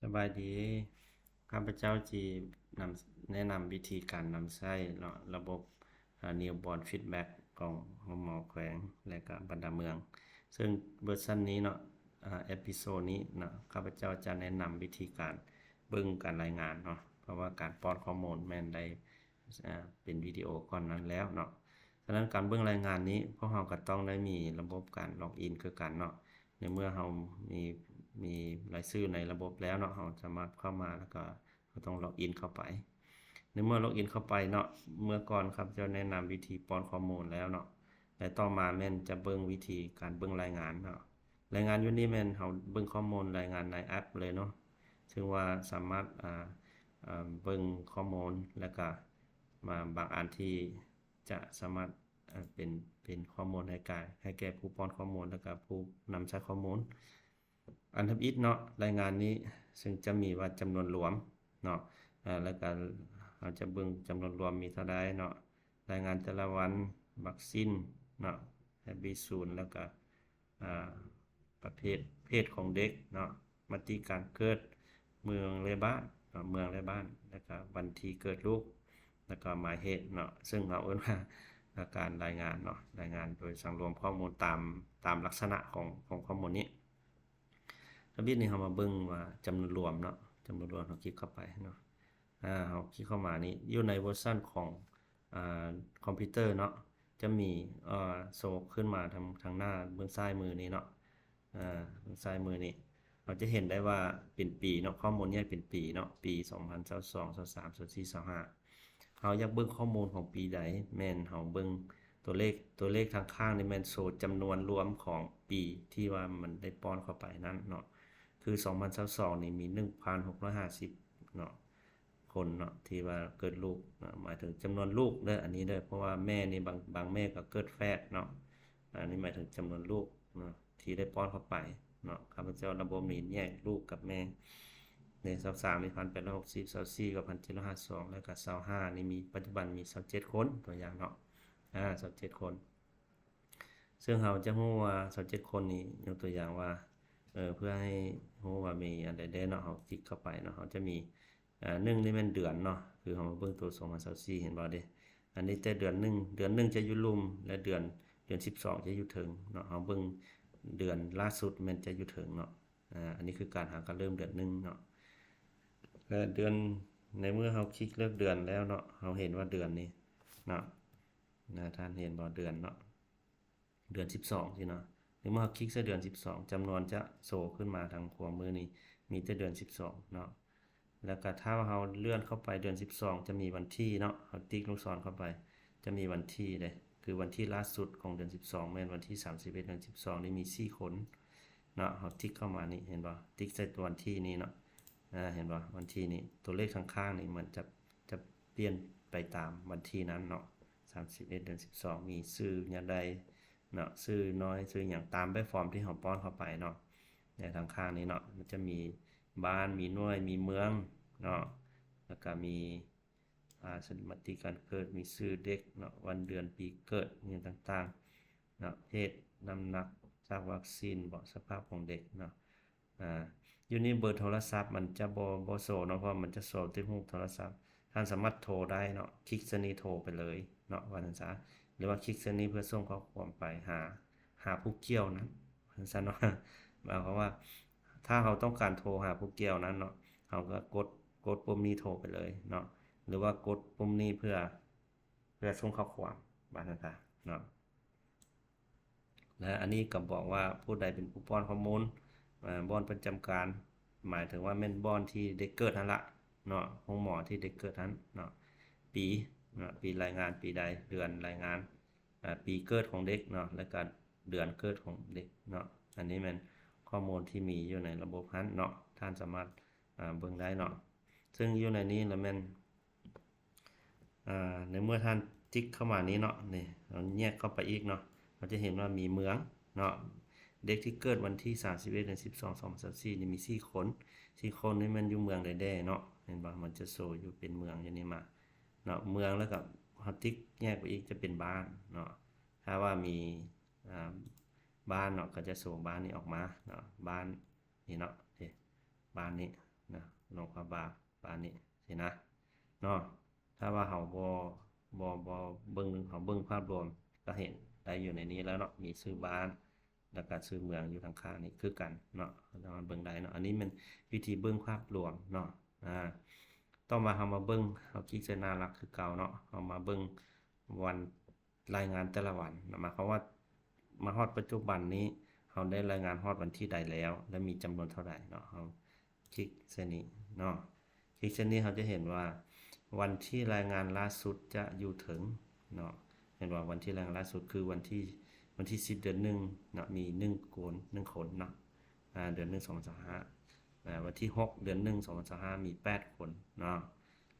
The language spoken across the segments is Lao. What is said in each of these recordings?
ສະບາຍດີ. ຂ້າພະເຈົ້າຊິນຳ ແນະນຳວິທີການນຳໃຊ້ເນາະ ລະບົບ ອາ Newborn Feedback ຂອງໂຮງໝໍແຂວງ ແລະກະບັນດາເມືອງ. ເຊິ່ງເວີຊັນນີ້ເນາະ ອາ ເອພິໂຊດນີ້ເນາະ ຂ້າພະເຈົ້າຈະແນະນຳວິທີການເບິ່ງການລາຍງານເນາະ ເພາະວ່າການປ້ອນຂໍ້ມູນແມ່ນໄດ້ ອາ ເປັນວິດີໂອກ່ອນນັ້ນແລ້ວເນາະ. ສະນັ້ນການເບິ່ງລາຍງານນີ້ ພວກເຮົາກໍຕ້ອງໄດ້ມີລະບົບການ log in ຄືກັນເນາະ. ໃນເມື່ອເຮົາມີ ມີລາຍຊື່ໃນລະບົບແລ້ວເນາະ ເຮົາສາມາດເຂົ້າມາ ແລ້ວກໍເຮົາຕ້ອງ log in ເຂົ້າໄປ. ໃນເມື່ອ log in ເຂົ້າໄປເນາະ ເມື່ອກ່ອນຂ້າພະເຈົ້າແນະນຳວິທີປ້ອນຂໍ້ມູນແລ້ວເນາະ ແລະຕໍ່ມາແມ່ນຈະເບິ່ງວິທີການເບິ່ງລາຍງານເນາະ. ລາຍງານຢູ່ນີ້ແມ່ນເຮົາເບິ່ງຂໍ້ມູນລາຍງານໃນແອັບເລີຍເນາະ ເຊິ່ງວ່າສາມາດ ອາ ອາ ເບິ່ງຂໍ້ມູນ ແລ້ວກະມາບາງອັນທີ່ຈະສາມາດ ອາ ເປັນ ເປັນຂໍ້ມູນໃຫ້ກາ ໃຫ້ແກ່ຜູ້ປ້ອນຂໍ້ມູນ ແລ້ວກະຜູ້ນຳໃຊ້ຂໍ້ມູນ. ອັນທຳອິດເນາະ ລາຍງານນີ້ເຊິ່ງຈະມີວ່າຈຳນວນລວມເນາະ ອາ ແລ້ວກະເຮົາຈະເບິ່ງຈຳນວນລວມມີເທົ່າໃດເນາະ ລາຍງານແຕ່ລະວັນ ວັກຊີນເນາະ ແອັບບີສູນ ແລ້ວກະ ອາ ປະເພດ ເພດຂອງເດັກເນາະ ມະຕິການເກີດ ເມືອງ ແລະ ບ້ານເນາະ ເມືອງ ແລະ ບ້ານ ແລ້ວກະວັນທີເກີດລູກ ແລ້ວກະໝາຍເຫດເນາະ ເຊິ່ງເຮົາເອີ້ນວ່າ ອາ ການລາຍງານເນາະ ລາຍງານໂດຍສັງລວມຂໍ້ມູນຕາມ ຕາມລັກສະນະຂອງ ຂອງຂໍ້ມູນນີ້. ທຳອິດນີ້ເຮົາມາເບິ່ງວ່າຈຳນວນລວມເນາະ ຈຳນວນລວມ ເຮົາຄລິກເຂົ້າໄປເນາະ ອາ ເຮົາຄລິກເຂົ້າມານີ້ ຢູ່ໃນເວີຊັນຂອງ ອາ ຄອມພິວເຕີເນາະ ຈະມີ ເອີ ໂຊຂຶ້ນມາທາງ ທາງໜ້າເບື້ອງຊ້າຍມືນີ້ເນາະ ອາ ເບື້ອງຊ້າຍມືນີ້ ເຮົາຈະເຫັນໄດ້ວ່າເປັນປີເນາະ ຂໍ້ມູນແຍກເປັນປີເນາະ ປີສອງພັນຊາວສອງ ຊາວສາມ ຊາວສີ່ ຊາວຫ້າ ເຮົາຢາກເບິ່ງຂໍ້ມູນຂອງປີໃດ ແມ່ນເຮົາເບິ່ງຕົວເລກ ຕົວເລກທາງຂ້າງນີ້ແມ່ນໂຊຈຳນວນລວມຂອງປີທີ່ວ່າມັນໄດ້ປ້ອນເຂົ້າໄປນັ້ນເນາະ ຄືສອງພັນຊາວສອງນີ້ມີໜຶ່ງພັນຫົກຮ້ອຍຫ້າສິບເນາະ ຄົນເນາະ ທີ່ວ່າເກີດລູກເນາະ ໝາຍເຖິງຈຳນວນລູກເດີ ອັນນີ້ເດີ ເພາະວ່າແມ່ນີ້ບາງ ບາງແມ່ກໍເກີດແຝດເນາະ ອັນນີ້ໝາຍເຖິງຈຳນວນລູກເນາະ ທີ່ໄດ້ປ້ອນເຂົ້າໄປເນາະ. ຂ້າພະເຈົ້າລະບົບນີ້ແຍກລູກກັບແມ່ ໃນຊາວສາມມີພັນແປດຮ້ອຍຫົກສິບ ຊາວສີ່ກໍພັນເຈັດຮ້ອຍຫ້າສິບສອງ ແລ້ວກໍຊາວຫ້ານີ້ມີ ປັດຈຸບັນມີຊາວເຈັດຄົນ ຕົວຢ່າງເນາະ ອາ ຊາວເຈັດຄົນ. ເຊິ່ງເຮົາຈະຮູ້ວ່າຊາວເຈັດຄົນນີ້ ຍົກຕົວຢ່າງວ່າ ເອີ ເພື່ອໃຫ້ຮູ້ວ່າມີອັນໃດແດ່ເນາະ ເຮົາຄລິກເຂົ້າໄປເນາະ ເຮົາຈະມີ ອາ ໜຶ່ງນີ້ແມ່ນເດືອນເນາະ ຄືເຮົາມາເບິ່ງໂຕສອງພັນຊາວສີ່ ເຫັນບໍ່ເດ ອັນນີ້ແຕ່ເດືອນໜຶ່ງ ເດືອນໜຶ່ງຈະຢູ່ລຸ່ມ ແລະ ເດືອນ ເດືອນສິບສອງຈະຢູ່ເທິງເນາະ ເຮົາເບິ່ງເດືອນລ່າສຸດແມ່ນຈະຢູ່ເທິງເນາະ ອາ ອັນນີ້ຄືການ ຫາກະເລີ່ມເດືອນໜຶ່ງເນາະ ແລະ ເດືອນ ໃນເມື່ອເຮົາຄລິກເລືອກເດືອນແລ້ວເນາະ ເຮົາເຫັນວ່າເດືອນນີ້ເນາະ ນະ ທ່ານເຫັນບໍ່ ເດືອນເນາະ ເດືອນສິບສອງຊີ້ເນາະ ໃນເມື່ອເຮົາຄລິກໃສ່ເດືອນສິບສອງ ຈຳນວນຈະໂຊຂຶ້ນມາທາງຂວາມືນີ້ ມີແຕ່ເດືອນສິບສອງເນາະ ແລ້ວກະຖ້າວ່າເຮົາເລື່ອນເຂົ້າໄປເດືອນສິບສອງ ຈະມີວັນທີເນາະ ເຮົາຕິກລູກສອນເຂົ້າໄປ ຈະມີວັນທີເດ້ ຄືວັນທີລ່າສຸດຂອງເດືອນສິບສອງ ແມ່ນວັນທີສາມສິບເອັດ ເດືອນສິບສອງນີ້ມີສີ່ຄົນເນາະ ເຮົາຕິກເຂົ້າມານີ້ ເຫັນບໍ່ ຕິກໃສ່ຕົວວັນທີນີ້ເນາະ ອາ ເຫັນບໍ່ ວັນທີນີ້ ຕົວເລກທາງຂ້າງນີ້ມັນຈະ ຈະປ່ຽນໄປຕາມວັນທີນັ້ນເນາະ ສາມສິບເອັດ ເດືອນສິບສອງ ມີຊື່ແນວໃດເນາະ ຊື່ນ້ອຍ ຊື່ຫຍັງ ຕາມແບບຟອມທີ່ເຮົາປ້ອນເຂົ້າໄປເນາະ ໃນທາງຂ້າງນີ້ເນາະ ມັນຈະມີບ້ານ ມີໜ່ວຍ ມີເມືອງເນາະ ແລ້ວກະມີ ອາ ສະຖານທີ່ການເກີດ ມີຊື່ເດັກເນາະ ວັນເດືອນປີເກີດ ອີ່ຫຍັງຕ່າງໆເນາະ ເພດ ນ້ຳໜັກ ຈາກວັກຊີນເບາະ ສະພາບຂອງເດັກເນາະ ອາ ຢູ່ນີ້ເບີໂທລະສັບມັນຈະບໍ່ ບໍ່ໂຊເນາະ ເພາະວ່າມັນຈະໂຊແຕ່ຮູບໂທລະສັບ ທ່ານສາມາດໂທໄດ້ເນາະ ຄລິກໃສ່ນີ້ໂທໄປເລີຍເນາະ ວ່າຊັ້ນຊະ ຫຼືວ່າຄລິກໃສ່ນີ້ເພື່ອສົ່ງຂໍ້ຄວາມໄປຫາ ຫາຜູ້ກ່ຽວນັ້ນ ວ່າຊັ້ນເນາະ ໝາຍຄວາມວ່າ ຖ້າເຮົາຕ້ອງການໂທຫາຜູ້ກ່ຽວນັ້ນເນາະ ເຮົາກໍກົດ ກົດປຸ່ມນີ້ໂທໄປເລີຍເນາະ ຫຼືວ່າກົດປຸ່ມນີ້ເພື່ອ ເພື່ອສົ່ງຂໍ້ຄວາມ ວ່າຊັ້ນຊະເນາະ ແລະ ອັນນີ້ກໍບອກວ່າຜູ້ໃດເປັນຜູ້ປ້ອນຂໍ້ມູນ ອາ ບ່ອນປະຈຳການ ໝາຍເຖິງວ່າແມ່ນບ່ອນທີ່ເດັກເກີດຫັ້ນລະເນາະ ໂຮງໝໍທີ່ເດັກເກີດຫັ້ນເນາະ ປີເນາະ ປີລາຍງານປີໃດ ເດືອນລາຍງານ ອາ ປີເກີດຂອງເດັກເນາະ ແລ້ວກະເດືອນເກີດຂອງເດັກເນາະ ອັນນີ້ແມ່ນຂໍ້ມູນທີ່ມີຢູ່ໃນລະບົບຫັ້ນເນາະ ທ່ານສາມາດ ອາ ເບິ່ງໄດ້ເນາະ ເຊິ່ງຢູ່ໃນນີ້ລະແມ່ນ ອາ ໃນເມື່ອທ່ານຕິກເຂົ້າມານີ້ເນາະ ນີ້ ເຮົາແຍກເຂົ້າໄປອີກເນາະ ເຮົາຈະເຫັນວ່າມີເມືອງເນາະ ເດັກທີ່ເກີດວັນທີສາມສິບເອັດ ເດືອນສິບສອງ ສອງພັນຊາວສີ່ ນີ້ມີສີ່ຄົນ ສີ່ຄົນນີ້ແມ່ນຢູ່ເມືອງໃດແດ່ເນາະ ເຫັນບໍ່ ມັນຈະໂຊຢູ່ເປັນເມືອງຢູ່ນີ້ມາເນາະ ເມືອງ ແລ້ວກໍເຮົາຕິກແຍກໄປອີກຈະເປັນບ້ານເນາະ ຖ້າວ່າມີ ອາ ບ້ານເນາະ ກໍຈະໂຊບ້ານນີ້ອອກມາເນາະ ບ້ານນີ້ເນາະ ເດ້ ບ້ານນີ້ນະ ພະບາບາດນີ້ຊີ້ນະເນາະ. ຖ້າວ່າເຮົາບໍ່ ບໍ່ ບໍ່ເບິ່ງ ເຮົາເບິ່ງພາບລວມກໍເຫັນໄດ້ຢູ່ໃນນີ້ແລ້ວເນາະ ມີຊື່ບ້ານ ແລ້ວກໍຊື່ເມືອງຢູ່ທາງຂ້າງນີ້ຄືກັນເນາະ ສາມາດເບິ່ງໄດ້ເນາະ. ອັນນີ້ແມ່ນວິທີເບິ່ງພາບລວມເນາະ. ອາ ຕໍ່ມາເຮົາມາເບິ່ງ ເຮົາຄລິກໃສ່ໜ້າຫຼັກຄືເກົ່າເນາະ ເຮົາມາເບິ່ງວັນ ລາຍງານແຕ່ລະວັນເນາະ ໝາຍຄວາມວ່າມາຮອດປັດຈຸບັນນີ້ ເຮົາໄດ້ລາຍງານຮອດວັນທີໃດແລ້ວ ແລະ ມີຈຳນວນເທົ່າໃດເນາະ. ເຮົາຄລິກໃສ່ນີ້ເນາະ ຄລິກໃສ່ນີ້ ເຮົາຈະເຫັນວ່າວັນທີລາຍງານລ່າສຸດຈະຢູ່ເທິງເນາະ. ເຫັນວ່າວັນທີລາຍງານລ່າສຸດຄືວັນທີ ວັນທີສິບ ເດືອນໜຶ່ງເນາະ ມີໜຶ່ງຄົນ ໜຶ່ງຄົນເນາະ. ອາ ເດືອນໜຶ່ງ ສອງພັນຊາວຫ້າ ອາ ວັນທີຫົກ ເດືອນໜຶ່ງ ສອງພັນຊາວຫ້າ ມີແປດຄົນເນາະ.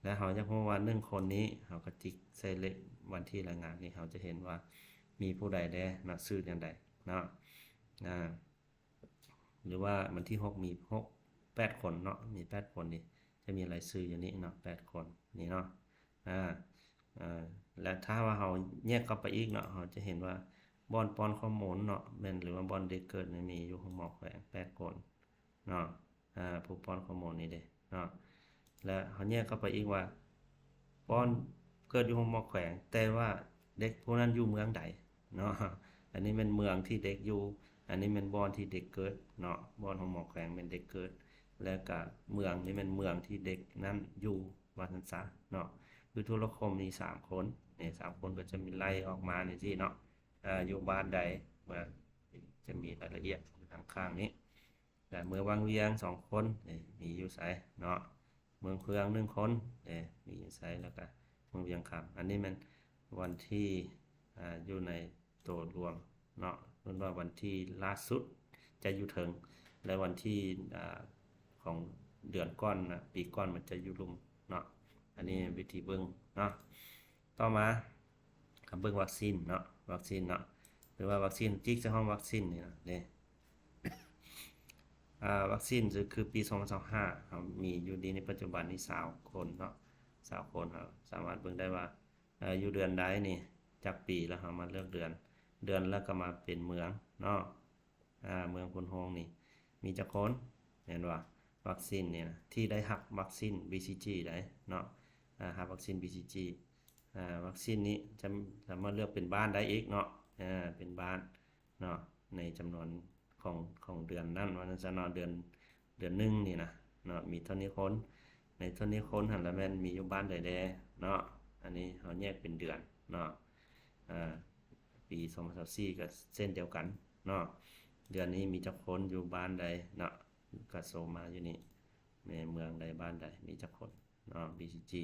ແລະ ເຮົາຢາກຮູ້ວ່າໜຶ່ງຄົນນີ້ ເຮົາກໍຕິກໃສ່ເລກວັນທີລາຍງານນີ້ ເຮົາຈະເຫັນວ່າມີຜູ້ໃດແດ່ເນາະ ຊື່ຈັ່ງໃດເນາະ. ອາ ຫຼືວ່າວັນທີຫົກ ມີຫົກ ແປດຄົນເນາະ ມີແປດຄົນນີ້ ຈະມີລາຍຊື່ຢູ່ນີ້ເນາະ ແປດຄົນນີ້ເນາະ. ອາ ອາ ແລະ ຖ້າວ່າເຮົາແຍກເຂົ້າໄປອີກເນາະ ເຮົາຈະເຫັນວ່າບ່ອນປ້ອນຂໍ້ມູນເນາະ ແມ່ນ ຫຼືວ່າບ່ອນເດັກເກີດນີ້ ມີຢູ່ໂຮງໝໍແຂວງແປດຄົນເນາະ. ອາ ຜູ້ປ້ອນຂໍ້ມູນນີ້ເດ້ເນາະ. ແລະ ເຮົາແຍກເຂົ້າໄປອີກວ່າປ້ອນເກີດຢູ່ໂຮງໝໍແຂວງ ແຕ່ວ່າເດັກຜູ້ນັ້ນຢູ່ເມືອງໃດເນາະ. ອັນນີ້ແມ່ນເມືອງທີ່ເດັກຢູ່ ອັນນີ້ແມ່ນບ່ອນທີ່ເດັກເກີດເນາະ ບ່ອນໂຮງໝໍແຂວງແມ່ນເດັກເກີດ ແລະ ກະເມືອງນີ້ແມ່ນເມືອງທີ່ເດັກນັ້ນຢູ່ ວ່າຊັ້ນຊະເນາະ. ຢູ່ທຸລະຄົມມີສາມຄົນ ນີ້ສາມຄົນກໍຈະມີໄລ່ອອກມາຈັ່ງຊີ້ເນາະ ອາ ຢູ່ບ້ານໃດ ວ່າຈະມີລາຍລະອຽດຢູ່ທາງຂ້າງນີ້. ແລະ ເມືອງວັງວຽງສອງຄົນ ນີ້ມີຢູ່ໃສເນາະ ເມືອງເຟືອງໜຶ່ງຄົນ ນີ້ມີຢູ່ໃສ ແລ້ວກະເມືອງວຽງຄຳ. ອັນນີ້ແມ່ນວັນທີ ອາ ຢູ່ໃນໂຕລວມເນາະ ເອີ້ນວ່າວັນທີລ່າສຸດຈະຢູ່ເທິງ ແລະ ວັນທີ ອາ ຂອງເດືອນກ່ອນນະ ປີກ່ອນມັນຈະຢູ່ລຸ່ມເນາະ. ອັນນີ້ວິທີເບິ່ງເນາະ. ຕໍ່ມາ ເບິ່ງວັກຊີນເນາະ ວັກຊີນເນາະ ຫຼືວ່າວັກຊີນ ຈິກໃສ່ຫ້ອງວັກຊີນນີ້ນະ ເດ້ ອາ ວັກຊີນຄືປີສອງພັນຊາວຫ້າ ເຮົາມີຢູ່ດີໃນປັດຈຸບັນນີ້ຊາວຄົນເນາະ ຊາວຄົນ ເຮົາສາມາດເບິ່ງໄດ້ວ່າ ເອີ ຢູ່ເດືອນໃດນີ້ ຈັກປີ ແລ້ວເຮົາມາເລືອກເດືອນ ເດືອນ ແລ້ວກໍມາເປັນເມືອງເນາະ. ອາ ເມືອງໂພນໂຮງນີ້ມີຈັກຄົນ ແມ່ນບໍ່? ວັກຊີນນີ້ນະ ທີ່ໄດ້ຮັບວັກຊີນ ບີຊີຈີ ໄດ໋ເນາະ ອາ ຮັບວັກຊີນ ບີຊີຈີ ອາ ວັກຊີນນີ້ຈະສາມາດເລືອກເປັນບ້ານໄດ້ອີກເນາະ ອາ ເປັນບ້ານເນາະ ໃນຈຳນວນຂອງ ຂອງເດືອນນັ້ນ ວ່າຊັ້ນຊະເນາະ ເດືອນ ເດືອນໜຶ່ງນີ້ນະເນາະ ມີເທົ່ານີ້ຄົນ ໃນເທົ່ານີ້ຄົນຫັ້ນລະແມ່ນມີຢູ່ບ້ານໃດແດ່ເນາະ. ອັນນີ້ເຮົາແຍກເປັນເດືອນເນາະ ອາ ປີສອງພັນຊາວສີ່ກໍເຊັ່ນດຽວກັນເນາະ ເດືອນນີ້ມີຈັກຄົນ ຢູ່ບ້ານໃດເນາະ ກໍໂຊມາຢູ່ນີ້ ໃນເມືອງໃດ ບ້ານໃດ ມີຈັກຄົນເນາະ ບີຊີຈີ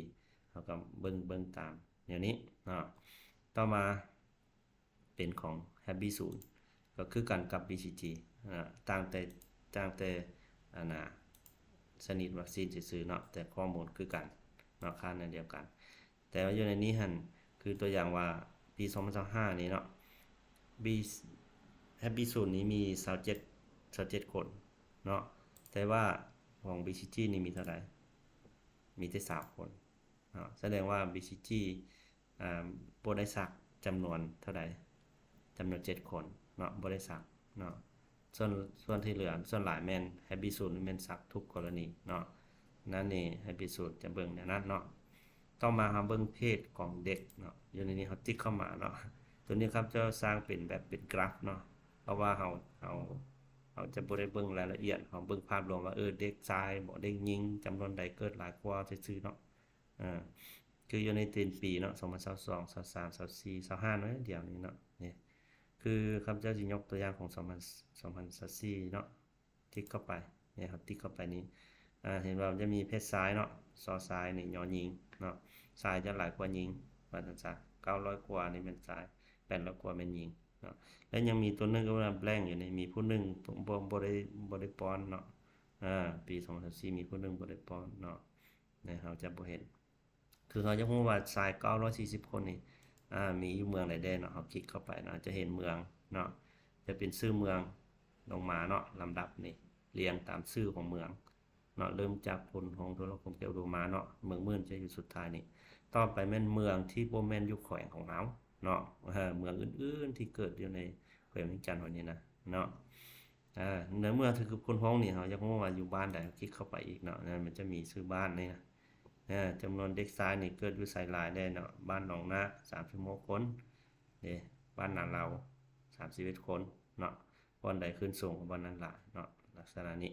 ເຮົາກໍເບິ່ງ ເບິ່ງຕາມແນວນີ້ເນາະ. ຕໍ່ມາ ເປັນຂອງ Happy Soon ກໍຄືກັນກັບ ບີຊີຈີ ອາ ຕ່າງແຕ່ ຕ່າງແຕ່ ອັນນ່າ ຊະນິດວັກຊີນຊື່ໆເນາະ ແຕ່ຂໍ້ມູນຄືກັນເນາະ ຄ່າແນວດຽວກັນ. ແຕ່ວ່າຢູ່ໃນນີ້ຫັ້ນ ຄືຕົວຢ່າງວ່າປີສອງພັນຊາວຫ້ານີ້ເນາະ ບີ Happy Soon ນີ້ມີຊາວເຈັດ ຊາວເຈັດຄົນເນາະ ແຕ່ວ່າຂອງ ບີຊີຈີ ນີ້ມີເທົ່າໃດ? ມີແຕ່ຊາວຄົນເນາະ ສະແດງວ່າ ບີຊີຈີ ອາ ບໍ່ໄດ້ສັກຈຳນວນເທົ່າໃດ? ຈຳນວນເຈັດຄົນເນາະ ບໍ່ໄດ້ສັກເນາະ. ສ່ວນ ສ່ວນທີ່ເຫຼືອ ສ່ວນຫຼາຍແມ່ນ Happy Soon ແມ່ນສັກທຸກກໍລະນີເນາະ. ນັ້ນນີ້ Happy Soon ຈະເບິ່ງແນວນັ້ນເນາະ. ຕໍ່ມາເຮົາເບິ່ງເພດຂອງເດັກເນາະ ຢູ່ໃນນີ້ເຮົາຕິກເຂົ້າມາເນາະ. ຕົວນີ້ຂ້າພະເຈົ້າສ້າງເປັນແບບເປັນກຣາຟເນາະ ເພາະວ່າເຮົາ ເຮົາ ເຮົາຈະບໍ່ໄດ້ເບິ່ງລາຍລະອຽດ ເຮົາເບິ່ງພາບລວມວ່າ ເອີ ເດັກຊາຍບໍ ເດັກຍິງ ຈຳນວນໃດເກີດຫຼາຍກວ່າຊື່ໆເນາະ. ອາ ຄືຢູ່ໃນເຕັນປີເນາະ ສອງພັນຊາວສອງ ຊາວສາມ ຊາວສີ່ ຊາວຫ້າ ໜ້ອຍດຽວນີ້ເນາະ. ນີ້ ຄືຂ້າພະເຈົ້າຊິຍົກຕົວຢ່າງຂອງສອງພັນ ສອງພັນຊາວສີ່ເນາະ ຕິກເຂົ້າໄປ ນີ້ ເຮົາຕິກເຂົ້າໄປນີ້ ອາ ເຫັນວ່າມັນຈະມີເພດຊາຍເນາະ ຊໍຊາຍນີ້ ຍໍຍິງເນາະ ຊາຍຈະຫຼາຍກວ່າຍິງ ວ່າຊັ້ນຊະ ເກົ້າຮ້ອຍກວ່ານີ້ແມ່ນຊາຍ ແປດຮ້ອຍກວ່າແມ່ນຍິງເນາະ. ແລະຍັງມີຕົວໜຶ່ງກໍວ່າ blank ຢູ່ນີ້ ມີຜູ້ໜຶ່ງບໍ່ ບໍ່ ບໍ່ໄດ້ ບໍ່ໄດ້ປ້ອນເນາະ. ອາ ປີສອງພັນຊາວສີ່ ມີຜູ້ໜຶ່ງບໍ່ໄດ້ປ້ອນເນາະ ແລະເຮົາຈະບໍ່ເຫັນ ຄືເຮົາຢາກຮູ້ວ່າຊາຍເກົ້າຮ້ອຍສີ່ສິບຄົນນີ້ ອາ ມີຢູ່ເມືອງໃດແດ່ເນາະ ເຮົາຄລິກເຂົ້າໄປເນາະ ຈະເຫັນເມືອງເນາະ ຈະເປັນຊື່ເມືອງລົງມາເນາະ ລຳດັບນີ້ ລຽງຕາມຊື່ຂອງເມືອງເນາະ ເລີ່ມຈາກໂພນໂຮງ ທຸລະຄົມ ແກ້ວອຸດົມມາເນາະ ເມືອງໝື່ນຈະຢູ່ສຸດທ້າຍນີ້. ຕໍ່ໄປແມ່ນເມືອງທີ່ບໍ່ແມ່ນຢູ່ແຂວງຂອງເຮົາເນາະ ເອີ ເມືອງອື່ນໆທີ່ເກີດຢູ່ໃນແຂວງວຽງຈັນເຮົານີ້ນະເນາະ. ອາ ໃນເມື່ອຖືກຄົ້ນພົບນີ້ ເຮົາຢາກຮູ້ວ່າຢູ່ບ້ານໃດ ຄລິກເຂົ້າໄປອີກເນາະ ນັ້ນມັນຈະມີຊື່ບ້ານນີ້ນະ. ອາ ຈຳນວນເດັກຊາຍນີ້ເກີດຢູ່ໃສຫຼາຍແດ່ເນາະ ບ້ານໜອງນາກ ສາມສິບຫົກຄົນເດ້ ບ້ານນາເລົາ ສາມສິບເອັດຄົນເນາະ ບ່ອນໃດຂຶ້ນສູງ ບ່ອນນັ້ນຫຼາຍເນາະ ລັກສະນະນີ້.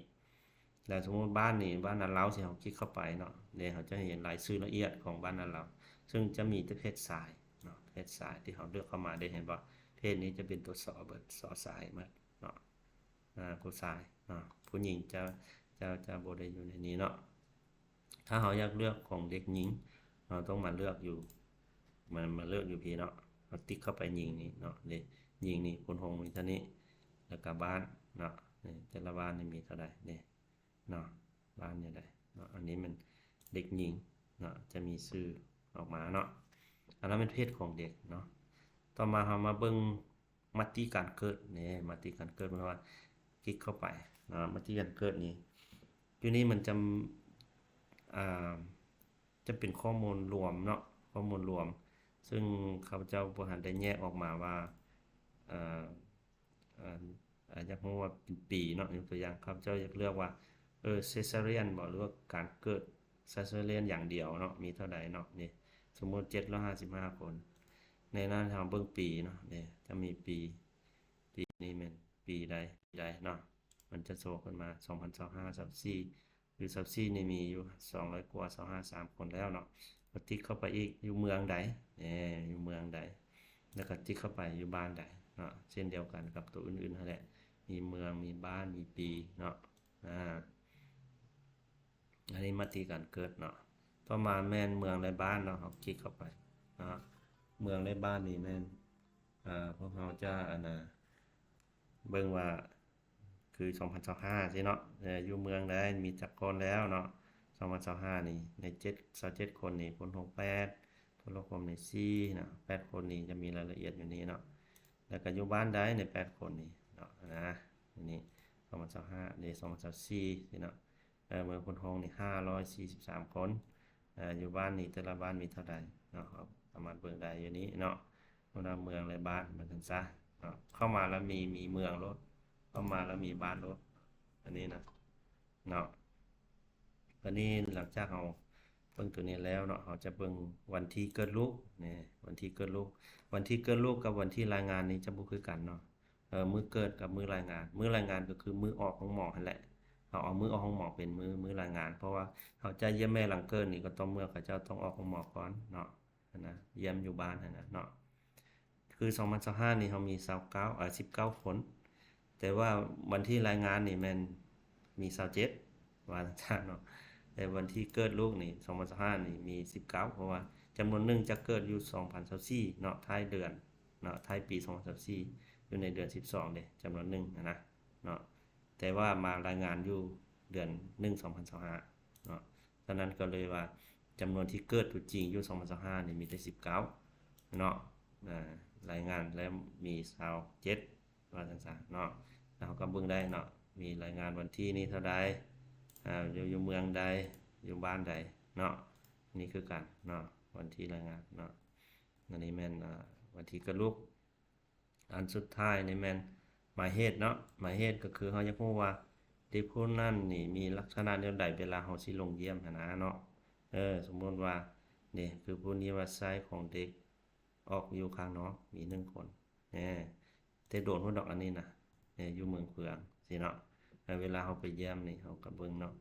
ແລ້ວສົມມຸດບ້ານນີ້ ບ້ານນາເລົາ ຊິເຮົາຄລິກເຂົ້າໄປເນາະ ເດ້ ເຮົາຈະເຫັນລາຍຊື່ລະອຽດຂອງບ້ານນາເລົາ ເຊິ່ງຈະມີແຕ່ເພດຊາຍເນາະ ເພດຊາຍທີ່ເຮົາເລືອກເຂົ້າມາ ເດ້ ເຫັນບໍ່ ເພດນີ້ຈະເປັນຕົວ ສ ເບິດ ສ ຊາຍໝົດເນາະ. ອາ ຜູ້ຊາຍເນາະ ຜູ້ຍິງຈະ ຈະ ຈະບໍ່ໄດ້ຢູ່ໃນນີ້ເນາະ. ຖ້າເຮົາຢາກເລືອກຂອງເດັກຍິງ ເຮົາຕ້ອງມາເລືອກຢູ່ ມາ ມາເລືອກຢູ່ພີ້ເນາະ ເຮົາຕິກເຂົ້າໄປຍິງນີ້ເນາະ ເດ້ ຍິງນີ້ ຄົນໂຮງມີເທົ່ານີ້ ແລ້ວກະບ້ານເນາະ ນີ້ ແຕ່ລະບ້ານນີ້ມີເທົ່າໃດເດ້ເນາະ ບ້ານຢູ່ໃດເນາະ. ອັນນີ້ແມ່ນເດັກຍິງເນາະ ຈະມີຊື່ອອກມາເນາະ. ອັນນັ້ນແມ່ນເພດຂອງເດັກເນາະ. ຕໍ່ມາເຮົາມາເບິ່ງ ມະຕິການເກີດນີ້ ມະຕິການເກີດ ເພາະວ່າຄລິກເຂົ້າໄປເນາະ ມະຕິການເກີດນີ້ ຢູ່ນີ້ມັນຈະ ອ່າ ຈະເປັນຂໍ້ມູນລວມເນາະ ຂໍ້ມູນລວມ ເຊິ່ງຂ້າພະເຈົ້າບໍ່ທັນໄດ້ແຍກອອກມາວ່າ ເອີ ເອີ ຢາກຮູ້ວ່າເປັນປີເນາະ. ຍົກຕົວຢ່າງ ຂ້າພະເຈົ້າຢາກເລືອກວ່າ ເອີ ເຊຊາຣຽນບໍ ຫຼືວ່າການເກີດ ເຊຊາຣຽນຢ່າງດຽວເນາະ ມີເທົ່າໃດເນາະ. ນີ້ ສົມມຸດເຈັດຮ້ອຍຫ້າສິບຫ້າຄົນ ໃນນັ້ນເຮົາເບິ່ງປີເນາະ ນີ້ຈະມີປີ ປີນີ້ແມ່ນປີໃດ ປີໃດເນາະ ມັນຈະໂຊຂຶ້ນມາ ສອງພັນຊາວຫ້າ ຊາວສີ່ ຢູ່ຊາວສີ່ນີ້ມີຢູ່ສອງຮ້ອຍກວ່າ ຊາວຫ້າ ສາມຄົນແລ້ວເນາະ. ກໍຕິກເຂົ້າໄປອີກ ຢູ່ເມືອງໃດ ແນ່ ຢູ່ເມືອງໃດ ແລ້ວກໍຕິກເຂົ້າໄປຢູ່ບ້ານໃດເນາະ. ເຊັ່ນດຽວກັນກັບຕົວອື່ນໆຫັ້ນແຫຼະ ມີເມືອງ ມີບ້ານ ມີປີເນາະ. ອາ ອັນນີ້ມະຕິການເກີດເນາະ. ຕໍ່ມາແມ່ນເມືອງ ແລະ ບ້ານເນາະ ເຮົາຄລິກເຂົ້າໄປເນາະ. ເມືອງ ແລະ ບ້ານນີ້ແມ່ນ ເອີ ພວກເຮົາຈະ ອັນນ່າ ເບິ່ງວ່າຄືສອງພັນຊາວຫ້າຊີ້ເນາະ ເອີ ຢູ່ເມືອງໃດ ມີຈັກຄົນແລ້ວເນາະ. ສອງພັນຊາວຫ້ານີ້ ໃນເຈັດ ຊາວເຈັດຄົນນີ້ ຄົນໂຮງແປດ ໂທລະຄົມນີ້ສີ່ເນາະ ແປດຄົນນີ້ຈະມີລາຍລະອຽດຢູ່ນີ້ເນາະ. ແລ້ວກໍຢູ່ບ້ານໃດໃນແປດຄົນນີ້ເນາະ ນະ ນີ້ ສອງພັນຊາວຫ້າ ນີ້ ສອງພັນຊາວສີ່ຊີ້ເນາະ. ເອີ ເມືອງໂພນໂຮງນີ້ຫ້າຮ້ອຍສີ່ສິບສາມຄົນ ເອີ ຢູ່ບ້ານນີ້ແຕ່ລະບ້ານມີເທົ່າໃດເນາະ ເຮົາສາມາດເບິ່ງໄດ້ຢູ່ນີ້ເນາະ. ເມືອງ ເມືອງ ແລະ ບ້ານ ວ່າຊັ້ນຊະເນາະ. ເຂົ້າມາແລ້ວມີ ມີເມືອງໂລດ ເຂົ້າມາແລ້ວມີບ້ານໂລດ ອັນນີ້ນະເນາະ. ບັດນີ້ຫຼັງຈາກເຮົາເບິ່ງຕົວນີ້ແລ້ວເນາະ ເຮົາຈະເບິ່ງວັນທີເກີດລູກ ນີ້ ວັນທີເກີດລູກ ວັນທີເກີດລູກກັບວັນທີລາຍງານນີ້ຈະບໍ່ຄືກັນເນາະ. ເອີ ມື້ເກີດກັບມື້ລາຍງານ ມື້ລາຍງານກໍຄືມື້ອອກໂຮງໝໍຫັ້ນແຫຼະ ເຮົາເອົາມື້ອອກໂຮງໝໍເປັນມື້ ມື້ລາຍງານ ເພາະວ່າເຮົາຈະຢ້ຽມແມ່ຫຼັງເກີດນີ້ ກໍຕໍ່ເມື່ອເຂົາເຈົ້າຕ້ອງອອກໂຮງໝໍກ່ອນເນາະ ຫັ້ນນະ ຢ້ຽມຢູ່ບ້ານຫັ້ນນະເນາະ. ຄືສອງພັນຊາວຫ້ານີ້ເຮົາມີຊາວເກົ້າ ເອີ ສິບເກົ້າຄົນ ແຕ່ວ່າວັນທີລາຍງານນີ້ແມ່ນມີຊາວເຈັດ ວ່າຊັ້ນເນາະ. ແຕ່ວັນທີເກີດລູກນີ້ ສອງພັນຊາວຫ້ານີ້ມີສິບເກົ້າ ເພາະວ່າຈຳນວນໜຶ່ງຈະເກີດຢູ່ສອງພັນຊາວສີ່ເນາະ ທ້າຍເດືອນເນາະ ທ້າຍປີສອງພັນຊາວສີ່ ຢູ່ໃນເດືອນສິບສອງເດ້ ຈຳນວນໜຶ່ງຫັ້ນນະເນາະ. ແຕ່ວ່າມາລາຍງານຢູ່ເດືອນໜຶ່ງ ສອງພັນຊາວຫ້າເນາະ. ສະນັ້ນກໍເລີຍວ່າຈຳນວນທີ່ເກີດຕົວຈິງຢູ່ສອງພັນຊາວຫ້ານີ້ມີແຕ່ສິບເກົ້າເນາະ ອາ ລາຍງານແລ້ວມີຊາວເຈັດ ວ່າຊັ້ນຊະເນາະ. ແລ້ວເຮົາກໍເບິ່ງໄດ້ເນາະ ມີລາຍງານວັນທີນີ້ເທົ່າໃດ ອາ ຢູ່ ຢູ່ເມືອງໃດ ຢູ່ບ້ານໃດເນາະ. ນີ້ຄືກັນເນາະ ວັນທີລາຍງານເນາະ. ອັນນີ້ແມ່ນ ອາ ວັນທີເກີດລູກ. ອັນສຸດທ້າຍນີ້ແມ່ນໝາຍເຫດເນາະ ໝາຍເຫດກໍຄືເຮົາຢາກຮູ້ວ່າເດັກຜູ້ນັ້ນນີ້ມີລັກສະນະແນວໃດເວລາເຮົາຊິລົງຢ້ຽມຫັ້ນນະເນາະ. ເອີ ສົມມຸດວ່ານີ້ ຄືຜູ້ນີ້ວ່າຊາຍຂອງເດັກອອກຢູ່ຂ້າງນອກ ມີໜຶ່ງຄົນ ແນ່ ແຕ່ໂດນໂພດດອກອັນນີ້ນະ ແນ່ ຢູ່ເມືອງເຟືອງຊີ້ເນາະ. ແລ້ວເວລາເຮົາໄປຢ້ຽມນີ້ ເຮົາກໍເບິ່ງເນາະ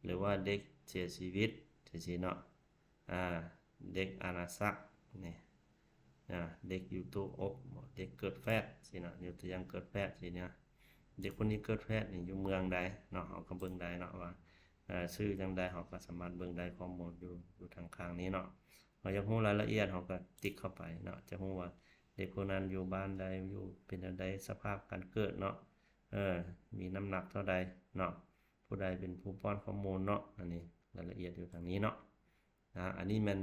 ຫຼືວ່າເດັກເສຍຊີວິດຈັ່ງຊີ້ເນາະ. ອາ ເດັກອານາຊັກນີ້ ອາ ເດັກຢູ່ຕູ້ອົບ ເດັກເກີດແຟດຊີ້ນະ ຍົກຕົວຢ່າງເກີດແຟດຊີ້ນະ. ເດັກຄົນນີ້ເກີດແຟດນີ້ຢູ່ເມືອງໃດເນາະ ເຮົາກໍເບິ່ງໄດ້ເນາະວ່າ ເອີ ຊື່ຈັ່ງໃດ ເຮົາກໍສາມາດເບິ່ງໄດ້ຂໍ້ມູນຢູ່ ຢູ່ທາງຂ້າງນີ້ເນາະ. ເຮົາຢາກຮູ້ລາຍລະອຽດ ເຮົາກໍຕິກເຂົ້າໄປເນາະ ຈະຮູ້ວ່າເດັກຄົນນັ້ນຢູ່ບ້ານໃດ ຢູ່ເປັນແນວໃດ ສະພາບການເກີດເນາະ ເອີ ມີນ້ຳໜັກເທົ່າໃດເນາະ ຜູ້ໃດເປັນຜູ້ປ້ອນຂໍ້ມູນເນາະ. ອັນນີ້ລາຍລະອຽດຢູ່ທາງນີ້ເນາະ. ນະ ອັນນີ້ແມ່ນ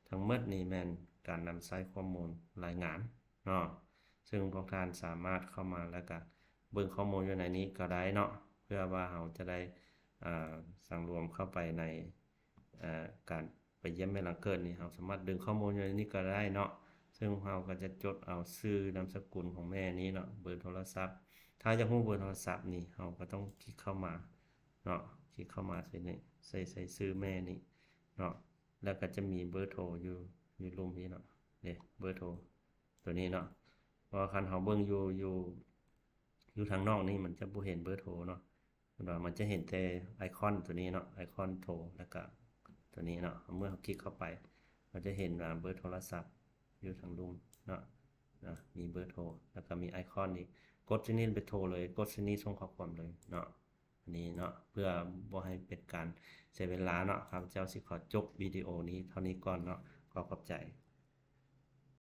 ທັງໝົດນີ້ແມ່ນການນຳໃຊ້ຂໍ້ມູນລາຍງານເນາະ ເຊິ່ງພວກທ່ານສາມາດເຂົ້າມາແລ້ວກະເບິ່ງຂໍ້ມູນຢູ່ໃນນີ້ກໍໄດ້ເນາະ ເພື່ອວ່າເຮົາຈະໄດ້ ເອີ ສັງລວມເຂົ້າໄປໃນ ເອີ ການໄປຢ້ຽມແມ່ຫຼັງເກີດນີ້ ເຮົາສາມາດດຶງຂໍ້ມູນຢູ່ໃນນີ້ກໍໄດ້ເນາະ. ເຊິ່ງເຮົາກໍຈະຈົດເອົາຊື່ນາມສະກຸນຂອງແມ່ນີ້ເນາະ ເບີໂທລະສັບ ຖ້າຢາກຮູ້ເບີໂທລະສັບນີ້ ເຮົາກໍຕ້ອງຄລິກເຂົ້າມາເນາະ ຄລິກເຂົ້າມາໃສ່ນີ້ ໃສ່ ໃສ່ຊື່ແມ່ນີ້ເນາະ ແລ້ວກໍຈະມີເບີໂທຢູ່ ຢູ່ລຸ່ມນີ້ເນາະ ເດ້ ເບີໂທຕົວນີ້ເນາະ. ເພາະວ່າຄັນເຮົາເບິ່ງຢູ່ ຢູ່ ຢູ່ທາງນອກນີ້ ມັນຈະບໍ່ເຫັນເບີໂທເນາະ ເຫັນບໍ່? ມັນຈະເຫັນແຕ່ໄອຄອນຕົວນີ້ເນາະ ໄອຄອນໂທ ແລ້ວກະຕົວນີ້ເນາະ. ເມື່ອເຮົາຄລິກເຂົ້າໄປ ເຮົາຈະເຫັນວ່າເບີໂທລະສັບຢູ່ທາງລຸ່ມເນາະ ເນາະ ມີເບີໂທ ແລ້ວກະມີໄອຄອນນີ້ ກົດທີ່ນີ້ໄປໂທເລີຍ ກົດທີ່ນີ້ສົ່ງຂໍ້ຄວາມເລີຍເນາະ. ອັນນີ້ເນາະ ເພື່ອບໍ່ໃຫ້ເປັນການເສຍເວລາເນາະ ຂ້າພະເຈົ້າຊິຂໍຈົບວິດີໂອນີ້ເທົ່ານີ້ກ່ອນເນາະ. ຂໍຂອບໃຈ.